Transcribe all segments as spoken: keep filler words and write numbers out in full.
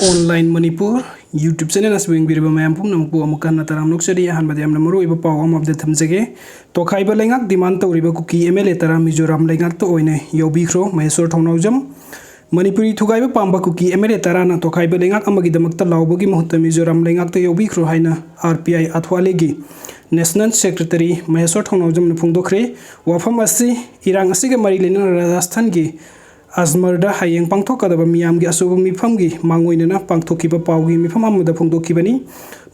Online Manipur YouTube channel ꯑꯁꯤꯕꯨ ꯌꯦꯡꯕꯤꯔꯤꯕ ꯃꯌꯥꯝ ꯄꯨꯝꯅꯃꯛꯄꯨ ꯑꯃꯨꯛ ꯍꯟꯅ ꯇꯔꯥꯝꯅ ꯑꯣꯛꯆꯔꯤ꯫ ꯑꯍꯥꯟꯕꯗ ꯌꯥꯝꯅ ꯃꯔꯨꯑꯣꯏꯕ ꯄꯥꯎ ꯑꯃ update ꯊꯝꯖꯒꯦ꯫ ꯇꯣꯈꯥꯏꯕ ꯂꯩꯉꯥꯛ demand ꯇꯧꯔꯤꯕ ꯀꯨꯀꯤ M L A ꯇꯔꯥ ꯃꯤꯖꯣꯔꯥꯝ ꯂꯩꯉꯥꯛꯇ ꯑꯣꯏꯅ ꯌꯥꯎꯕꯤꯈ꯭ꯔꯣ, ꯃꯍꯦꯁ꯭ꯋꯔ ꯊꯧꯅꯥꯎꯖꯝ꯫ ꯃꯅꯤꯄꯨꯔꯤ ꯊꯨꯒꯥꯏꯕ ꯄꯥꯝꯕ ꯀꯨꯀꯤ M L A ꯇꯔꯥꯅ ꯇꯣꯈꯥꯏꯕ ꯂꯩꯉꯥꯛ ꯑꯃꯒꯤꯗꯃꯛꯇ ꯂꯥꯎꯕꯒꯤ ꯃꯍꯨꯠꯇ ꯃꯤꯖꯣꯔꯥꯝ ꯂꯩꯉꯥꯛꯇ ꯌꯥꯎꯕꯤꯈ꯭ꯔꯣ ꯍꯥꯏꯅ R P I ꯑꯊ꯭ꯋꯥꯂꯦꯒꯤ National Secretary ꯃꯍꯦꯁ꯭ꯋꯔ ꯊꯧꯅꯥꯎꯖꯝꯅ ꯐꯣꯡꯗꯣꯛꯈ꯭ꯔꯦ꯫ ꯋꯥꯐꯝ ꯑꯁꯤ ꯏꯔꯥꯡ ꯑꯁꯤꯒ ꯃꯔꯤ ꯂꯩꯅꯅ ꯔꯥꯖꯁꯊꯥꯟꯒꯤ ꯑꯖꯃꯔꯗ ꯍꯌꯦꯡ ꯄꯥꯡꯊꯣꯛꯀꯗꯕ ꯃꯤꯌꯥꯝꯒꯤ ꯑꯆꯧꯕ ꯃꯤꯐꯝꯒꯤ ꯃꯥꯡꯑꯣꯏꯅꯅ ꯄꯥꯡꯊꯣꯛꯈꯤꯕ ꯄꯥꯎꯒꯤ ꯃꯤꯐꯝ ꯑꯃꯗ ꯐꯣꯡꯗꯣꯛꯈꯤꯕꯅꯤ꯫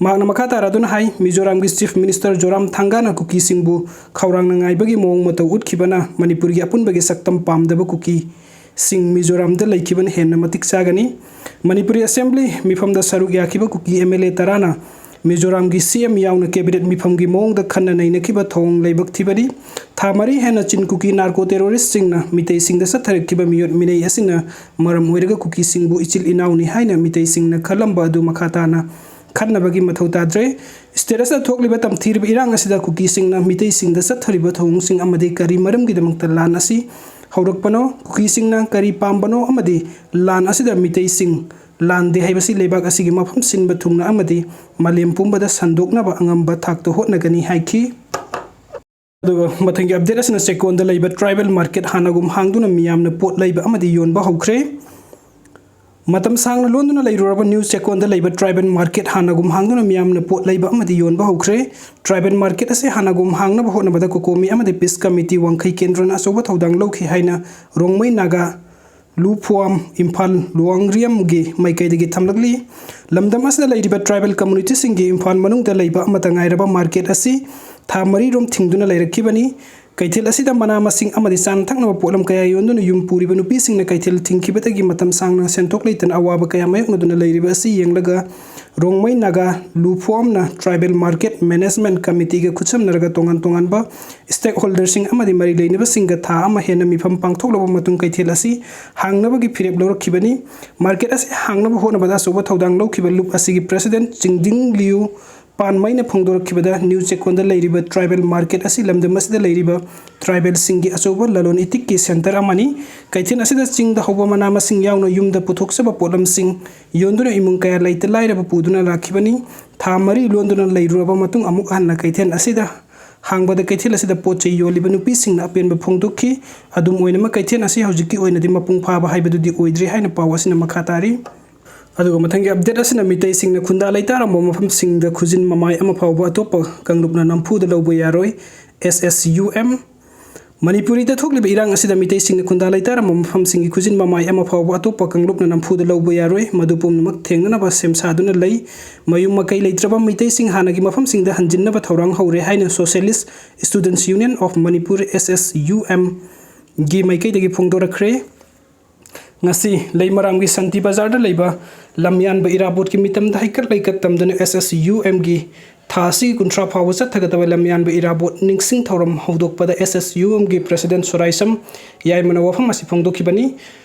ꯃꯍꯥꯛꯅ ꯃꯈꯥ ꯇꯥꯔꯗꯨꯅ ꯍꯥꯏ, ꯃꯤꯖꯣꯔꯥꯝꯒꯤ Chief Minister ꯖꯣꯔꯥꯝ ꯊꯥꯡꯒꯥꯅ ꯀꯨꯀꯤꯁꯤꯡꯕꯨ ꯈꯧꯔꯥꯡꯅ ꯉꯥꯏꯕꯒꯤ ꯃꯑꯣꯡ ꯃꯇꯧ ꯎꯠꯈꯤꯕꯅ ꯃꯅꯤꯄꯨꯔꯒꯤ ꯑꯄꯨꯟꯕꯒꯤ ꯁꯛꯇꯝ ꯄꯥꯝꯗꯕ ꯀꯨꯀꯤꯁꯤꯡ ꯃꯤꯖꯣꯔꯥꯝꯗ ꯂꯩꯈꯤꯕꯅ ꯍꯦꯟꯅ ꯃꯇꯤꯛ ꯆꯥꯒꯅꯤ꯫ ꯃꯅꯤꯄꯨꯔꯤ Assembly ꯃꯤꯐꯝꯗ ꯁꯔꯨꯛ ꯌꯥꯈꯤꯕ ꯀꯨꯀꯤ M L A ꯇꯔꯥꯅ ꯃꯤꯖꯣꯔꯥꯝꯒꯤ C M ꯌꯥꯎꯅ cabinet ꯃꯤꯐꯝꯒꯤ ꯃꯑꯣꯡꯗ ꯈꯟꯅ ꯅꯩꯅꯈꯤꯕ ꯊꯧꯑꯣꯡ ꯂꯥꯏꯕꯛ ꯊꯤꯕꯅꯤ꯫ ꯊꯥ ꯃꯔꯤ ꯍꯦꯟꯅ ꯆꯤꯟ ꯀꯨꯀꯤ narco terrorist ꯁꯤꯡꯅ ꯃꯤꯇꯩꯁꯤꯡꯗ ꯆꯠꯊꯔꯛꯈꯤꯕ ꯃꯤꯑꯣꯠ ꯃꯤꯅꯩ ꯑꯁꯤꯅ ꯃꯔꯝ ꯑꯣꯏꯔꯒ ꯀꯨꯀꯤꯁꯤꯡꯕꯨ ꯏꯆꯤꯜ ꯏꯅꯥꯎꯅꯤ ꯍꯥꯏꯅ ꯃꯤꯇꯩꯁꯤꯡꯅ ꯈꯜꯂꯝꯕ ꯑꯗꯨ ꯃꯈꯥ ꯇꯥꯅ ꯈꯟꯅꯕꯒꯤ ꯃꯊꯧ ꯇꯥꯗ꯭ꯔꯦ꯫ State ꯑꯁꯤꯗ ꯊꯣꯛꯂꯤꯕ ꯇꯝꯊꯤꯔꯕ ꯏꯔꯥꯡ ꯑꯁꯤꯗ ꯀꯨꯀꯤꯁꯤꯡꯅ ꯃꯤꯇꯩꯁꯤꯡꯗ ꯆꯠꯊꯔꯤꯕ ꯊꯧꯑꯣꯡꯁꯤꯡ ꯑꯃꯗꯤ ꯀꯔꯤ ꯃꯔꯝꯒꯤꯗꯃꯛꯇ ꯂꯥꯟ ꯑꯁꯤ ꯍꯧꯔꯛꯄꯅꯣ, ꯀꯨꯀꯤꯁꯤꯡꯅ ꯀꯔꯤ ꯄꯥꯝꯕꯅꯣ ꯑꯃꯗꯤ ꯂꯥꯟ ꯑꯁꯤꯗ ꯃꯤꯇꯩꯁꯤꯡ ꯂꯥꯟꯗꯦ ꯍꯥꯏꯕꯁꯤ ꯂꯩꯕꯥꯛ ꯑꯁꯤꯒꯤ ꯃꯐꯝ ꯁꯤꯟꯕ ꯊꯨꯡꯅ ꯑꯃꯗꯤ ꯃꯥꯂꯦꯝ ꯄꯨꯝꯕꯗ ꯁꯟꯗꯣꯛꯅꯕ ꯑꯉꯝꯕ ꯊꯥꯛꯇ ꯍꯣꯠꯅꯒꯅꯤ ꯍꯥꯏꯈꯤ꯫ ꯑꯗꯨꯒ ꯃꯊꯪꯒꯤ update ꯑꯁꯤꯅ ꯆꯦꯛꯀꯣꯟꯗ ꯂꯩꯕ tribal market ꯍꯥꯟꯅꯒꯨꯝ ꯍꯥꯡꯗꯨꯅ ꯃꯤꯌꯥꯝꯅ ꯄꯣꯠ ꯂꯩꯕ ꯑꯃꯗꯤ ꯌꯣꯟꯕ ꯍꯧꯈ꯭ꯔꯦ꯫ ꯃꯇꯝ ꯁꯥꯡꯅ ꯂꯣꯟꯗꯨꯅ ꯂꯩꯔꯨꯔꯕ ꯅ꯭ꯌꯨ ꯆꯦꯛꯀꯣꯟꯗ ꯂꯩꯕ tribal market ꯍꯥꯟꯅꯒꯨꯝ ꯍꯥꯡꯗꯨꯅ ꯃꯤꯌꯥꯝꯅ ꯄꯣꯠ ꯂꯩꯕ ꯑꯃꯗꯤ ꯌꯣꯟꯕ ꯍꯧꯈ꯭ꯔꯦ꯫ Tribal market ꯑꯁꯤ ꯍꯥꯟꯅꯒꯨꯝ ꯍꯥꯡꯅꯕ ꯍꯣꯠꯅꯕꯗ COCOMI ꯑꯃꯗꯤ Peace Committee ꯋꯥꯡꯈꯩ ꯀꯦꯟꯗ꯭ꯔꯅ ꯑꯆꯧꯕ ꯊꯧꯗꯥꯡ ꯂꯧꯈꯤ ꯍꯥꯏꯅ ꯔꯣꯡꯃꯩ ꯅꯥꯒꯥ ꯂꯨ ꯐꯨꯋꯥꯝ ꯏꯝꯐꯥꯜ ꯂꯨꯋꯥꯡꯔꯤꯌꯝꯒꯤ ꯃꯥꯏꯀꯩꯗꯒꯤ ꯊꯝꯂꯛꯂꯤ꯫ ꯂꯝꯗꯝ ꯑꯁꯤꯗ ꯂꯩꯔꯤꯕ tribal community ꯁꯤꯡꯒꯤ ꯏꯝꯐꯥꯜ ꯃꯅꯨꯡꯗ ꯂꯩꯕ ꯑꯃꯠꯇ ꯉꯥꯏꯔꯕ market ꯑꯁꯤ ꯊꯥ ꯃꯔꯤ ꯔꯣꯝ ꯊꯤꯡꯗꯨꯅ ꯂꯩꯔꯛꯈꯤꯕꯅꯤ꯫ ꯀꯩꯊꯦꯜ ꯑꯁꯤꯗ ꯃꯅꯥ ꯃꯁꯤꯡ ꯑꯃꯗꯤ ꯆꯥꯅ ꯊꯛꯅꯕ ꯄꯣꯠꯂꯝ ꯀꯌꯥ ꯌꯣꯟꯗꯨꯅ ꯌꯨꯝ ꯄꯨꯔꯤꯕ ꯅꯨꯄꯤꯁꯤꯡꯅ ꯀꯩꯊꯦꯜ ꯊꯤꯡꯈꯤꯕꯗꯒꯤ ꯃꯇꯝ ꯁꯥꯡꯅ ꯁꯦꯟꯊꯣꯛ ꯂꯩꯇꯅ ꯑꯋꯥꯕ ꯀꯌꯥ ꯃꯥꯌꯣꯛꯅꯗꯨꯅ ꯂꯩꯔꯤꯕ ꯑꯁꯤ ꯌꯦꯡꯂꯒ ꯔꯣꯡꯃꯩ ꯅꯥꯒꯥ ꯂꯨ ꯐꯨꯋꯥꯝꯅ Tribal Market Management Committee ꯒ ꯈꯨꯠꯁꯝꯅꯔꯒ ꯇꯣꯉꯥꯟ ꯇꯣꯉꯥꯟꯕ stakeholder ꯁꯤꯡ ꯑꯃꯗꯤ ꯃꯔꯤ ꯂꯩꯅꯕꯁꯤꯡꯒ ꯊꯥ ꯑꯃ ꯍꯦꯟꯅ ꯃꯤꯐꯝ ꯄꯥꯡꯊꯣꯛꯂꯕ ꯃꯇꯨꯡ ꯀꯩꯊꯦꯜ ꯑꯁꯤ ꯍꯥꯡꯅꯕꯒꯤ ꯐꯤꯔꯦꯞ ꯂꯧꯔꯛꯈꯤꯕꯅꯤ꯫ Market ꯑꯁꯤ ꯍꯥꯡꯅꯕ ꯍꯣꯠꯅꯕꯗ ꯑꯆꯧꯕ ꯊꯧꯗꯥꯡ ꯂꯧꯈꯤꯕ ꯂꯨꯞ ꯑꯁꯤꯒꯤ President ꯆꯤꯡꯗꯤꯡ ꯂꯤꯌꯨ ꯄꯥꯟꯃꯩꯅ ꯐꯣꯡꯗꯣꯔꯛꯈꯤꯕꯗ, ꯅ꯭ꯌꯨ ꯆꯦꯛꯀꯣꯟꯗ ꯂꯩꯔꯤꯕ ꯇ꯭ꯔꯥꯏꯕꯦꯜ ꯃꯥꯔꯀꯦꯠ ꯑꯁꯤ ꯂꯝꯗꯝ ꯑꯁꯤꯗ ꯂꯩꯔꯤꯕ ꯇ꯭ꯔꯥꯏꯕꯦꯜꯁꯤꯡꯒꯤ ꯑꯆꯧꯕ ꯂꯂꯣꯟ ꯏꯇꯤꯛꯀꯤ ꯁꯦꯟꯇꯔ ꯑꯃꯅꯤ꯫ ꯀꯩꯊꯦꯜ ꯑꯁꯤꯗ ꯆꯤꯡꯗ ꯍꯧꯕ ꯃꯅꯥ ꯃꯁꯤꯡ ꯌꯥꯎꯅ ꯌꯨꯝꯗ ꯄꯨꯊꯣꯛꯆꯕ ꯄꯣꯠꯂꯝꯁꯤꯡ ꯌꯣꯟꯗꯨꯅ ꯏꯃꯨꯡ ꯀꯌꯥ ꯂꯩꯇ ꯂꯥꯏꯔꯕ ꯄꯨꯗꯨꯅ ꯂꯥꯛꯈꯤꯕꯅꯤ꯫ ꯊꯥ ꯃꯔꯤ ꯂꯣꯟꯗꯨꯅ ꯂꯩꯔꯨꯔꯕ ꯃꯇꯨꯡ ꯑꯃꯨꯛ ꯍꯟꯅ ꯀꯩꯊꯦꯜ ꯑꯁꯤꯗ ꯍꯥꯡꯕꯗ, ꯀꯩꯊꯦꯜ ꯑꯁꯤꯗ ꯄꯣꯠ ꯆꯩ ꯌꯣꯜꯂꯤꯕ ꯅꯨꯄꯤꯁꯤꯡꯅ ꯑꯄꯦꯟꯕ ꯐꯣꯡꯗꯣꯛꯈꯤ꯫ ꯑꯗꯨꯝ ꯑꯣꯏꯅꯃꯛ, ꯀꯩꯊꯦꯜ ꯑꯁꯤ ꯍꯧꯖꯤꯛꯀꯤ ꯑꯣꯏꯅꯗꯤ ꯃꯄꯨꯡ ꯐꯥꯕ ꯍꯥꯏꯕꯗꯨꯗꯤ ꯑꯣꯏꯗ꯭ꯔꯤ ꯍꯥꯏꯅ ꯄꯥꯎ ꯑꯁꯤꯅ ꯃꯈꯥ ꯇꯥꯔꯤ꯫ ꯑꯗꯨꯒ ꯃꯊꯪꯒꯤ ꯑꯞꯗꯦꯠ ꯑꯁꯤꯅ ꯃꯤꯇꯩꯁꯤꯡꯅ ꯈꯨꯟꯗꯥ ꯂꯩꯇꯥꯔꯝꯕ ꯃꯐꯝꯁꯤꯡꯗ ꯈꯨꯖꯤꯟ ꯃꯃꯥꯏ ꯑꯃ ꯐꯥꯎꯕ ꯑꯇꯣꯞꯄ ꯀꯥꯡꯂꯨꯞꯅ ꯅꯝꯐꯨꯗ ꯂꯧꯕ ꯌꯥꯔꯣꯏ, ꯑꯦꯁ ꯑꯦꯁ ꯌꯨ ꯑꯦꯝ꯫ ꯃꯅꯤꯄꯨꯔꯤꯗ ꯊꯣꯛꯂꯤꯕ ꯏꯔꯥꯡ ꯑꯁꯤꯗ ꯃꯤꯇꯩꯁꯤꯡꯅ ꯈꯨꯟꯗꯥ ꯂꯩꯇꯥꯔꯝꯕ ꯃꯐꯝꯁꯤꯡꯒꯤ ꯈꯨꯖꯤꯟ ꯃꯃꯥꯏ ꯑꯃ ꯐꯥꯎꯕ ꯑꯇꯣꯞꯄ ꯀꯥꯡꯂꯨꯞꯅ ꯅꯝꯐꯨꯗ ꯂꯧꯕ ꯌꯥꯔꯣꯏ꯫ ꯃꯗꯨ ꯄꯨꯝꯅꯃꯛ ꯊꯦꯡꯅꯅꯕ ꯁꯦꯝ ꯁꯥꯗꯨꯅ ꯂꯩ꯫ ꯃꯌꯨꯝ ꯃꯀꯩ ꯂꯩꯇ꯭ꯔꯕ ꯃꯤꯇꯩꯁꯤꯡ ꯍꯥꯟꯅꯒꯤ ꯃꯐꯝꯁꯤꯡꯗ ꯍꯟꯖꯤꯟꯅꯕ ꯊꯧꯔꯥꯡ ꯍꯧꯔꯦ ꯍꯥꯏꯅ Socialist Students Union of Manipur, S S U M, ꯒꯤ ꯃꯥꯏꯀꯩꯗꯒꯤ ꯐꯣꯡꯗꯣꯔꯛꯈ꯭ꯔꯦ꯫ ꯉꯁꯤ ꯂꯩꯃꯔꯥꯝꯒꯤ ꯁꯥꯟꯇꯤ ꯕꯖꯥꯔꯗ ꯂꯩꯕ ꯂꯝꯌꯥꯟꯕ ꯏꯔꯥꯕꯣꯠꯀꯤ ꯃꯤꯇꯝꯗ ꯍꯩꯀꯠ ꯂꯩꯀꯠ ꯇꯝꯗꯨꯅ ꯑꯦꯁ ꯑꯦꯁ ꯌꯨ ꯑꯦꯝꯒꯤ ꯊꯥ ꯑꯁꯤꯒꯤ ꯀꯨꯟꯊ꯭ꯔꯥ ꯐꯥꯎꯕ ꯆꯠꯊꯒꯗꯕ ꯂꯝꯌꯥꯟꯕ ꯏꯔꯥꯕꯣꯠ ꯅꯤꯡꯁꯤꯡ ꯊꯧꯔꯝ ꯍꯧꯗꯣꯛꯄꯗ ꯑꯦꯁ ꯑꯦꯁ ꯌꯨ ꯑꯦꯝꯒꯤ ꯄ꯭ꯔꯦꯁꯤꯗꯦꯟꯠ ꯁꯣꯔꯥꯏꯁꯝ ꯌꯥꯏꯃꯅ ꯋꯥꯐꯝ ꯑꯁꯤ ꯐꯣꯡꯗꯣꯛꯈꯤꯕꯅꯤ꯫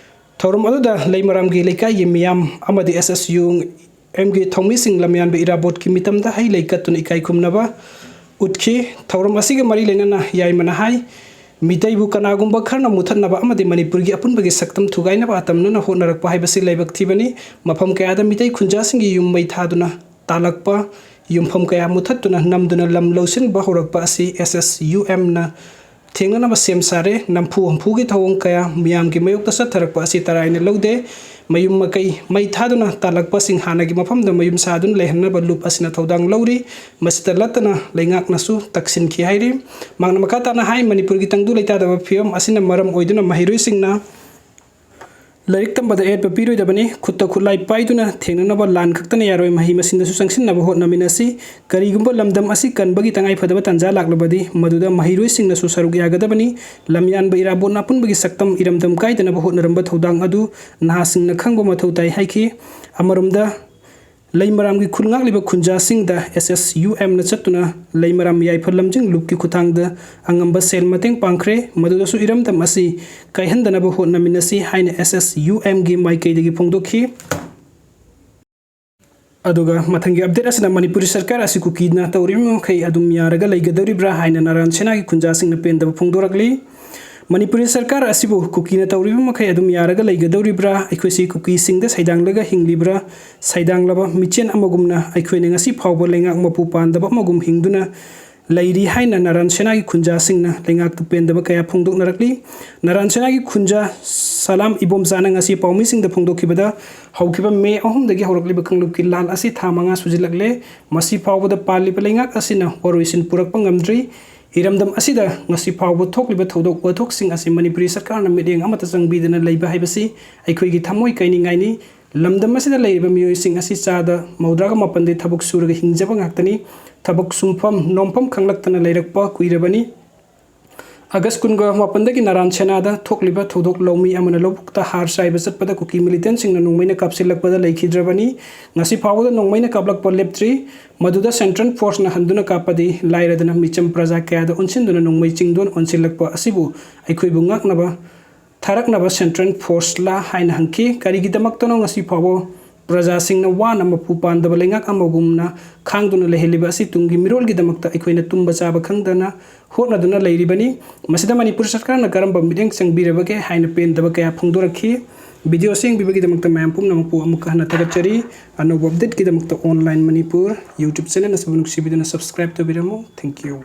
ꯊꯧꯔꯝ ꯑꯗꯨꯗ ꯂꯩꯃꯔꯥꯝꯒꯤ ꯂꯩꯀꯥꯏꯒꯤ ꯃꯤꯌꯥꯝ ꯑꯃꯗꯤ ꯑꯦꯁ ꯑꯦꯁ ꯌꯨ ꯑꯦꯝꯒꯤ ꯊꯧꯃꯤꯁꯤꯡ ꯂꯝꯌꯥꯟꯕ ꯏꯔꯥꯕꯣꯠꯀꯤ ꯃꯤꯇꯝꯗ ꯍꯩ ꯂꯩ ꯀꯠꯇꯨꯅ ꯏꯀꯥꯏ ꯈꯨꯝꯅꯕ ꯎꯠꯈꯤ꯫ ꯊꯧꯔꯝ ꯑꯁꯤꯒ ꯃꯔꯤ ꯂꯩꯅꯅ ꯌꯥꯏꯃꯅ ꯍꯥꯏ, ꯃꯤꯇꯩꯕꯨ ꯀꯅꯥꯒꯨꯝꯕ ꯈꯔꯅ ꯃꯨꯊꯠꯅꯕ ꯑꯃꯗꯤ ꯃꯅꯤꯄꯨꯔꯒꯤ ꯑꯄꯨꯟꯕꯒꯤ ꯁꯛꯇꯝ ꯊꯨꯒꯥꯏꯅꯕ ꯑꯇꯝꯅꯅ ꯍꯣꯠꯅꯔꯛꯄ ꯍꯥꯏꯕꯁꯤ ꯂꯥꯏꯕꯛ ꯊꯤꯕꯅꯤ꯫ ꯃꯐꯝ ꯀꯌꯥꯗ ꯃꯤꯇꯩ ꯈꯨꯟꯖꯥꯁꯤꯡꯒꯤ ꯌꯨꯝ ꯃꯩ ꯊꯥꯗꯨꯅ ꯇꯥꯜꯂꯛꯄ, ꯌꯨꯝꯐꯝ ꯀꯌꯥ ꯃꯨꯊꯠꯇꯨꯅ ꯅꯝꯗꯨꯅ ꯂꯝ ꯂꯧꯁꯤꯟꯕ ꯍꯧꯔꯛꯄ ꯑꯁꯤ ꯑꯦꯁ ꯑꯦꯁ ꯌꯨ ꯑꯦꯝꯅ ꯊꯦꯡꯅꯅꯕ ꯁꯦꯝ ꯁꯥꯔꯦ꯫ ꯅꯝꯐꯨ ꯍꯨꯝꯐꯨꯒꯤ ꯊꯧꯑꯣꯡ ꯀꯌꯥ ꯃꯤꯌꯥꯝꯒꯤ ꯃꯥꯌꯣꯛꯇ ꯆꯠꯊꯔꯛꯄ ꯑꯁꯤ ꯇꯔꯥꯏꯅ ꯂꯧꯗꯦ꯫ ꯃꯌꯨꯝ ꯃꯀꯩ ꯃꯩ ꯊꯥꯗꯨꯅ ꯇꯥꯜꯂꯛꯄꯁꯤꯡ ꯍꯥꯟꯅꯒꯤ ꯃꯐꯝꯗ ꯃꯌꯨꯝ ꯁꯥꯗꯨꯅ ꯂꯩꯍꯟꯅꯕ ꯂꯨꯞ ꯑꯁꯤꯅ ꯊꯧꯗꯥꯡ ꯂꯧꯔꯤ꯫ ꯃꯁꯤꯗ ꯂꯠꯇꯅ ꯂꯩꯉꯥꯛꯅꯁꯨ ꯇꯛꯁꯤꯟꯈꯤ ꯍꯥꯏꯔꯤ꯫ ꯃꯍꯥꯛꯅ ꯃꯈꯥ ꯇꯥꯅ ꯍꯥꯏ, ꯃꯅꯤꯄꯨꯔꯒꯤ ꯇꯪꯗꯨ ꯂꯩꯇꯥꯗꯕ ꯐꯤꯕꯝ ꯑꯁꯤꯅ ꯃꯔꯝ ꯑꯣꯏꯗꯨꯅ ꯃꯍꯩꯔꯣꯏꯁꯤꯡꯅ ꯂꯥꯏꯔꯤꯛ ꯇꯝꯕꯗ ꯑꯌꯦꯠꯄ ꯄꯤꯔꯣꯏꯗꯕꯅꯤ꯫ ꯈꯨꯠꯇ ꯈꯨꯠꯂꯥꯏ ꯄꯥꯏꯗꯨꯅ ꯊꯦꯡꯅꯅꯕ ꯂꯥꯟ ꯈꯛꯇꯅ ꯌꯥꯔꯣꯏ꯫ ꯃꯍꯩ ꯃꯁꯤꯡꯗꯁꯨ ꯆꯪꯁꯤꯟꯅꯕ ꯍꯣꯠꯅꯃꯤꯟꯅꯁꯤ꯫ ꯀꯔꯤꯒꯨꯝꯕ ꯂꯝꯗꯝ ꯑꯁꯤ ꯀꯟꯕꯒꯤ ꯇꯉꯥꯏꯐꯗꯕ ꯇꯥꯟꯖꯥ ꯂꯥꯛꯂꯕꯗꯤ, ꯃꯗꯨꯗ ꯃꯍꯩꯔꯣꯏꯁꯤꯡꯅꯁꯨ ꯁꯔꯨꯛ ꯌꯥꯒꯗꯕꯅꯤ꯫ ꯂꯝꯌꯥꯟꯕ ꯏꯔꯥꯕꯣꯠꯅ ꯑꯄꯨꯟꯕꯒꯤ ꯁꯛꯇꯝ ꯏꯔꯝꯗꯝ ꯀꯥꯏꯗꯅꯕ ꯍꯣꯠꯅꯔꯝꯕ ꯊꯧꯗꯥꯡ ꯑꯗꯨ ꯅꯍꯥꯁꯤꯡꯅ ꯈꯪꯕ ꯃꯊꯧ ꯇꯥꯏ ꯍꯥꯏꯈꯤ꯫ ꯑꯃꯔꯣꯝꯗ, ꯂꯩꯃꯔꯥꯝꯒꯤ ꯈꯨꯜ ꯉꯥꯛꯂꯤꯕ ꯈꯨꯟꯖꯥꯁꯤꯡꯗ ꯑꯦꯁ ꯑꯦꯁ ꯌꯨ ꯑꯦꯝꯅ ꯆꯠꯇꯨꯅ ꯂꯩꯃꯔꯥꯝ ꯌꯥꯏꯐ ꯂꯝꯖꯤꯡ ꯂꯨꯞꯀꯤ ꯈꯨꯠꯊꯥꯡꯗ ꯑꯉꯝꯕ ꯁꯦꯜ ꯃꯇꯦꯡ ꯄꯥꯡꯈ꯭ꯔꯦ꯫ ꯃꯗꯨꯗꯁꯨ ꯏꯔꯝꯗꯝ ꯑꯁꯤ ꯀꯥꯏꯍꯟꯗꯅꯕ ꯍꯣꯠꯅꯃꯤꯟꯅꯁꯤ ꯍꯥꯏꯅ ꯑꯦꯁ ꯑꯦꯁ ꯌꯨ ꯑꯦꯝꯒꯤ ꯃꯥꯏꯀꯩꯗꯒꯤ ꯐꯣꯡꯗꯣꯛꯈꯤ꯫ ꯑꯗꯨꯒ ꯃꯊꯪꯒꯤ ꯑꯞꯗꯦꯠ ꯑꯁꯤꯅ ꯃꯅꯤꯄꯨꯔꯤ ꯁꯔꯀꯥꯔ ꯑꯁꯤ ꯀꯨꯀꯤꯅ ꯇꯧꯔꯤꯕ ꯃꯈꯩ ꯑꯗꯨꯝ ꯌꯥꯔꯒ ꯂꯩꯒꯗꯧꯔꯤꯕ꯭ꯔꯥ ꯍꯥꯏꯅ ꯅꯥꯔꯥꯟ ꯁꯦꯅꯥꯒꯤ ꯈꯨꯟꯖꯥꯁꯤꯡꯅ ꯄꯦꯟꯗꯕ ꯐꯣꯡꯗꯣꯔꯛꯂꯤ꯫ ꯃꯅꯤꯄꯨꯔꯤ ꯁꯔꯀꯥꯔ ꯑꯁꯤꯕꯨ ꯀꯨꯀꯤꯅ ꯇꯧꯔꯤꯕ ꯃꯈꯩ ꯑꯗꯨꯝ ꯌꯥꯔꯒ ꯂꯩꯒꯗꯧꯔꯤꯕ꯭ꯔꯥ? ꯑꯩꯈꯣꯏꯁꯤ ꯀꯨꯀꯤꯁꯤꯡꯗ ꯁꯩꯗꯥꯡꯂꯒ ꯍꯤꯡꯂꯤꯕ꯭ꯔꯥ? ꯁꯩꯗꯥꯡꯂꯕ ꯃꯤꯆꯦꯟ ꯑꯃꯒꯨꯝꯅ ꯑꯩꯈꯣꯏꯅ ꯉꯁꯤ ꯐꯥꯎꯕ ꯂꯩꯉꯥꯛ ꯃꯄꯨ ꯄꯥꯟꯗꯕ ꯑꯃꯒꯨꯝ ꯍꯤꯡꯗꯨꯅ ꯂꯩꯔꯤ ꯍꯥꯏꯅ ꯅꯥꯔꯥꯟ ꯁꯦꯅꯥꯒꯤ ꯈꯨꯟꯖꯥꯁꯤꯡꯅ ꯂꯩꯉꯥꯛꯇ ꯄꯦꯟꯗꯕ ꯀꯌꯥ ꯐꯣꯡꯗꯣꯛꯅꯔꯛꯂꯤ꯫ ꯅꯥꯔꯥꯟ ꯁꯦꯅꯥꯒꯤ ꯈꯨꯟꯖꯥ ꯁꯂꯥꯝ ꯏꯕꯣꯝꯆꯥꯅ ꯉꯁꯤ ꯄꯥꯎꯃꯤꯁꯤꯡꯗ ꯐꯣꯡꯗꯣꯛꯈꯤꯕꯗ, ꯍꯧꯈꯤꯕ ꯃꯦ ꯑꯍꯨꯝꯗꯒꯤ ꯍꯧꯔꯛꯂꯤꯕ ꯀꯥꯡꯂꯨꯞꯀꯤ ꯂꯥꯟ ꯑꯁꯤ ꯊꯥ ꯃꯉꯥ ꯁꯨꯖꯤꯜꯂꯛꯂꯦ꯫ ꯃꯁꯤ ꯐꯥꯎꯕꯗ ꯄꯥꯜꯂꯤꯕ ꯂꯩꯉꯥꯛ ꯑꯁꯤꯅ ꯋꯥꯔꯣꯏꯁꯤꯟ ꯄꯨꯔꯛꯄ ꯉꯝꯗ꯭ꯔꯤ꯫ ꯏꯔꯝꯗꯝ ꯑꯁꯤꯗ ꯉꯁꯤ ꯐꯥꯎꯕ ꯊꯣꯛꯂꯤꯕ ꯊꯧꯗꯣꯛ ꯋꯥꯊꯣꯛꯁꯤꯡ ꯑꯁꯤ ꯃꯅꯤꯄꯨꯔꯤ ꯁꯔꯀꯥꯔꯅ ꯃꯤꯠꯌꯦꯡ ꯑꯃꯠꯇ ꯆꯪꯕꯤꯗꯅ ꯂꯩꯕ ꯍꯥꯏꯕꯁꯤ ꯑꯩꯈꯣꯏꯒꯤ ꯊꯃꯣꯏ ꯀꯥꯏꯅꯤꯡꯉꯥꯏꯅꯤ꯫ ꯂꯝꯗꯝ ꯑꯁꯤꯗ ꯂꯩꯔꯤꯕ ꯃꯤꯑꯣꯏꯁꯤꯡ ꯑꯁꯤ ꯆꯥꯗ ꯃꯧꯗ꯭ꯔꯥꯒ ꯃꯥꯄꯟꯗꯤ ꯊꯕꯛ ꯁꯨꯔꯒ ꯍꯤꯡꯖꯕ ꯉꯥꯛꯇꯅꯤ꯫ ꯊꯕꯛ ꯁꯨꯡꯐꯝ ꯅꯣꯝꯐꯝ ꯈꯪꯂꯛꯇꯅ ꯂꯩꯔꯛꯄ ꯀꯨꯏꯔꯕꯅꯤ꯫ ꯑꯥꯒꯁ ꯀꯨꯟꯒ ꯃꯥꯄꯟꯗꯒꯤ ꯅꯥꯔꯥꯟ ꯁꯦꯅꯥꯗ ꯊꯣꯛꯂꯤꯕ ꯊꯧꯗꯣꯛ ꯂꯧꯃꯤ ꯑꯃꯅ ꯂꯧꯕꯨꯛꯇ ꯍꯥꯔ ꯆꯥꯏꯕ ꯆꯠꯄꯗ ꯀꯨꯀꯤ ꯃꯤꯂꯤꯇꯦꯟꯁꯤꯡꯅ ꯅꯣꯡꯃꯩꯅ ꯀꯥꯞꯁꯤꯜꯂꯛꯄꯗ ꯂꯩꯈꯤꯗ꯭ꯔꯕꯅꯤ꯫ ꯉꯁꯤ ꯐꯥꯎꯕꯗ ꯅꯣꯡꯃꯩꯅ ꯀꯥꯞꯂꯛꯄ ꯂꯦꯞꯇ꯭ꯔꯤ꯫ ꯃꯗꯨꯗ ꯁꯦꯟꯇ꯭ꯔꯦꯜ ꯐꯣꯔꯁꯅ ꯍꯟꯗꯨꯅ ꯀꯥꯞꯄꯗꯤ ꯂꯥꯏꯔꯗꯅ ꯃꯤꯆꯝ ꯄ꯭ꯔꯖꯥ ꯀꯌꯥꯗ ꯑꯣꯟꯁꯤꯟꯗꯨꯅ ꯅꯣꯡꯃꯩ ꯆꯤꯡꯗꯣꯟ ꯑꯣꯟꯁꯤꯜꯂꯛꯄ ꯑꯁꯤꯕꯨ ꯑꯩꯈꯣꯏꯕꯨ ꯉꯥꯛꯅꯕ ꯊꯥꯔꯛꯅꯕ ꯁꯦꯟꯇ꯭ꯔꯦꯜ ꯐꯣꯔꯁꯂꯥ ꯍꯥꯏꯅ ꯍꯪꯈꯤ꯫ ꯀꯔꯤꯒꯤꯗꯃꯛꯇꯅꯣ ꯉꯁꯤ ꯐꯥꯎꯕ ꯄ꯭ꯔꯖꯥꯁꯤꯡꯅ ꯋꯥꯅ ꯃꯄꯨ ꯄꯥꯟꯗꯕ ꯂꯩꯉꯥꯛ ꯑꯃꯒꯨꯝꯅ ꯈꯥꯡꯗꯨꯅ ꯂꯩꯍꯜꯂꯤꯕ ꯑꯁꯤ ꯇꯨꯡꯒꯤ ꯃꯤꯔꯣꯜꯒꯤꯗꯃꯛꯇ ꯑꯩꯈꯣꯏꯅ ꯇꯨꯝꯕ ꯆꯥꯕ ꯈꯪꯗꯅ ꯍꯣꯠꯅꯗꯨꯅ ꯂꯩꯔꯤꯕꯅꯤ꯫ ꯃꯁꯤꯗ ꯃꯅꯤꯄꯨꯔ ꯁꯔꯀꯥꯔꯅ ꯀꯔꯝꯕ ꯃꯤꯠꯌꯦꯡ ꯆꯪꯕꯤꯔꯕꯒꯦ ꯍꯥꯏꯅ ꯄꯦꯟꯗꯕ ꯀꯌꯥ ꯐꯣꯡꯗꯣꯔꯛꯈꯤ꯫ ꯚꯤꯗꯤꯑꯣ ꯑꯁꯤ ꯌꯦꯡꯕꯤꯕꯒꯤꯗꯃꯛꯇ ꯃꯌꯥꯝ ꯄꯨꯝꯅꯃꯛꯄꯨ ꯑꯃꯨꯛꯀ ꯍꯟꯅ ꯊꯥꯒꯠꯆꯔꯤ꯫ ꯑꯅꯧꯕ ꯑꯞꯗꯦꯠꯀꯤꯗꯃꯛꯇ Online Manipur YouTube channel ꯑꯁꯤꯕꯨ ꯅꯨꯡꯁꯤꯕꯤꯗꯨꯅ subscribe ꯇꯧꯕꯤꯔꯝꯃꯨ꯫ Thank you꯫